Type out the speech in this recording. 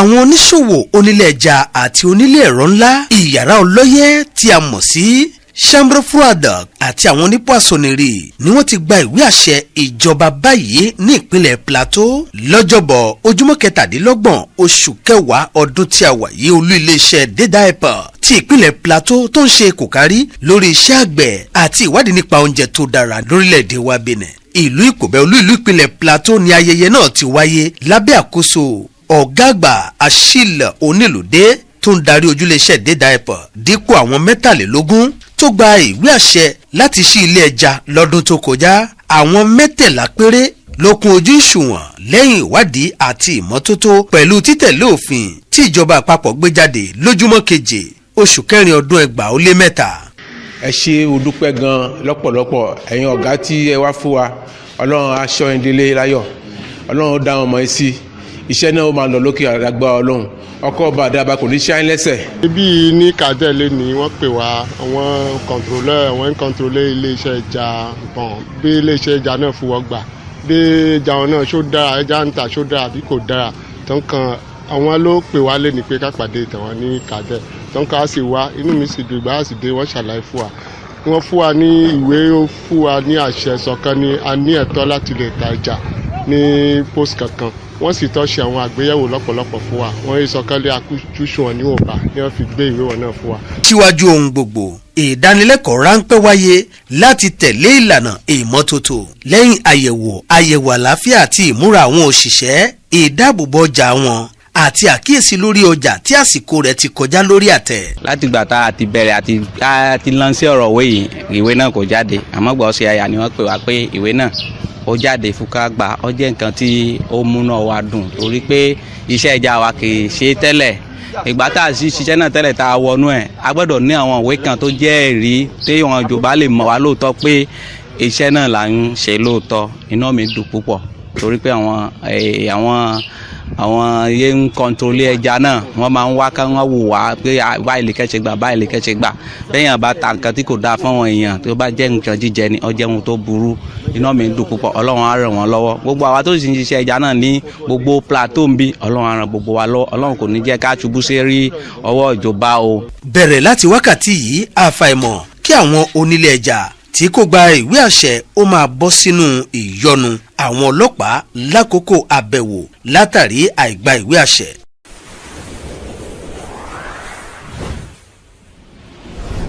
Àwọn oníṣòwò, onílé ẹja àti onílé ẹ̀rọ ńlá, ìyàrá ọlọ́yẹ́ tí a mọ̀ sí chambre froide àti àwọn onípoissonnerie ni wọ́n ti gba ìwé àṣẹ ìjọba báyìí ní ìpínlẹ̀ Plateau lọ́jọ́bọ̀, ojúmọ́ 27, oṣù kẹwàá, ọdún tí a wà yìí. Olú iléeṣẹ́ DAEP ti ìpínlẹ̀ Plateau tó ń ṣe kòkárí lórí iṣẹ́ àgbẹ̀ àti ìwádìí nípa oúnjẹ tó dára lórílẹ̀‐èdè wa Benin, ìlú Ìpòbẹ́, olú ìlú ìpínlẹ̀ Plateau ni ayẹyẹ náà ti wáyé lábẹ́ àkóso ọ̀gá àgbà Achille Onílùdé tó ń darí ojúléeṣẹ́ DAEP. Dípò àwọn 23 tó gba ìwé àṣẹ láti ṣí ilé ẹja lọ́dún tó kọjá, àwọn 13 péré ló kún ojú ìṣùwọ̀n lẹ́yìn ìwádìí àti ìmọ́tótó pẹ̀lú títẹ̀lé òfin tí ìjọba àpapọ̀ gbé jáde lójúmọ́ 7, oṣù kẹrin, ọdún 2003. Ẹ ṣe, o dúpẹ́ gan lọ́pọ̀lọpọ̀. Ẹ̀yin ọ̀gá tí ẹ wá fún wa, Ọlọ́run á ṣọ́ yín délé láyọ̀. Ọlọ́run ó dá wọn mọ̀ ẹ́ sí iṣẹ́ náà, ó máa lọ lókè àgbà. Ọlọ́run ọkọ̀ ọba àdàbà kò ní ṣáyín lẹ́sẹ̀. Ibi ní kàdẹ́lé ni wọ́n pè wá, àwọn contrôleur, wọ́n ń contrôler iléeṣẹ́ ẹja bọ̀n bí iléeṣẹ́ ẹja náà fún wọn gbà bí ẹja wọn náà ṣó dára, ẹja ń tà ṣó dára àbí kò dára. Tó ń kan àwọn ló pè wá lé ní pé ká pàdé tàwọn ní kàdẹ́ tó ń ká sì wá. Inú mi sì dùn. Ìgbà á sì dé, wọ́n ṣàlàyé fún wa, wọ́n fún wa ní ìwé, ó fún wa ní àṣẹ sọ̀kan ní a ní ẹ̀tọ́ láti lè ta ẹja ní post kankan. Wọ́n sì tọ́ ṣe àwọn àgbéyẹ̀wò lọ́pọ̀lọpọ̀ fún wa. Wọ́n yí sọ̀kan lé akúṣù wọn níwọ̀nba ní wọ́n fi gbé ìwé wọn náà fún wa. Síwájú ohun gbogbo, ìdánilẹ́kọ̀ọ́ ráńpẹ́ wáyé láti tẹ̀lé ìlànà ìmọ́tótó lẹ́yìn àyẹ̀wò àlàáfíà àti ìmúra àwọn òṣìṣẹ́, ìdáàbòbò ọjà wọn àti àkíyèsí lórí ọjà tí àsìkò rẹ̀ ti kọjá lórí àtẹ. Látìgbà tá a ti bẹ̀rẹ̀ àti a ti lánṣẹ́ ọ̀rọ̀ ìwé yìí, ìwé náà kò jáde. Àmọ́ gbọ́ ṣe àyà ni wọ́n pè wá pé ìwé náà ó jáde fún ká gbà. Ó jẹ́ nǹkan tí ó múná wa dùn torí pé iṣẹ́ ẹja wa kì í ṣe tẹ́lẹ̀. Ìgbà tá a sì ṣiṣẹ́ náà tẹ́lẹ̀, tá a wọnú ẹ̀, a gbọ́dọ̀ ní àwọn ìwé kan tó jẹ́ ẹ̀rí tí àwọn ìjọba lè mọ̀ wá lóòótọ́ pé iṣẹ́ náà là ń ṣe lóòótọ́. Inú mi dùn púpọ̀ torí pé àwọn yé ń contrôler ẹja náà, wọ́n máa ń wá ká wọ́n wò wá pé báyìí lè kẹ́sẹ̀ gbà, báyìí lè kẹ́sẹ̀ gbà. Lẹ́yìn bá ta nǹkan tí kò dáa fún àwọn èèyàn, tó bá jẹ́ nǹkan jíjẹ ni, ó jẹ́ ohun tó burú. Inú mi dùn púpọ̀. Ọlọ́run á ràn wọ́n lọ́wọ́. Gbogbo àwa tó sì ń ṣiṣẹ́ ẹja náà ní gbogbo Plateau ń bí, Ọlọ́run á ràn gbogbo wa lọ́wọ́. Ọlọ́run kò ní jẹ́ ká ṣubú sí rí ọwọ́ ìjọba o. Bẹ̀rẹ̀ láti wákàtí yìí, àfàìmọ̀ kí àwọn onílé ẹja tí kò gba ìwé àṣẹ ó máa bọ́ sínú ìyọnu àwọn ọlọ́pàá lákòókò àbẹ̀wò látàrí àìgba ìwé àṣẹ.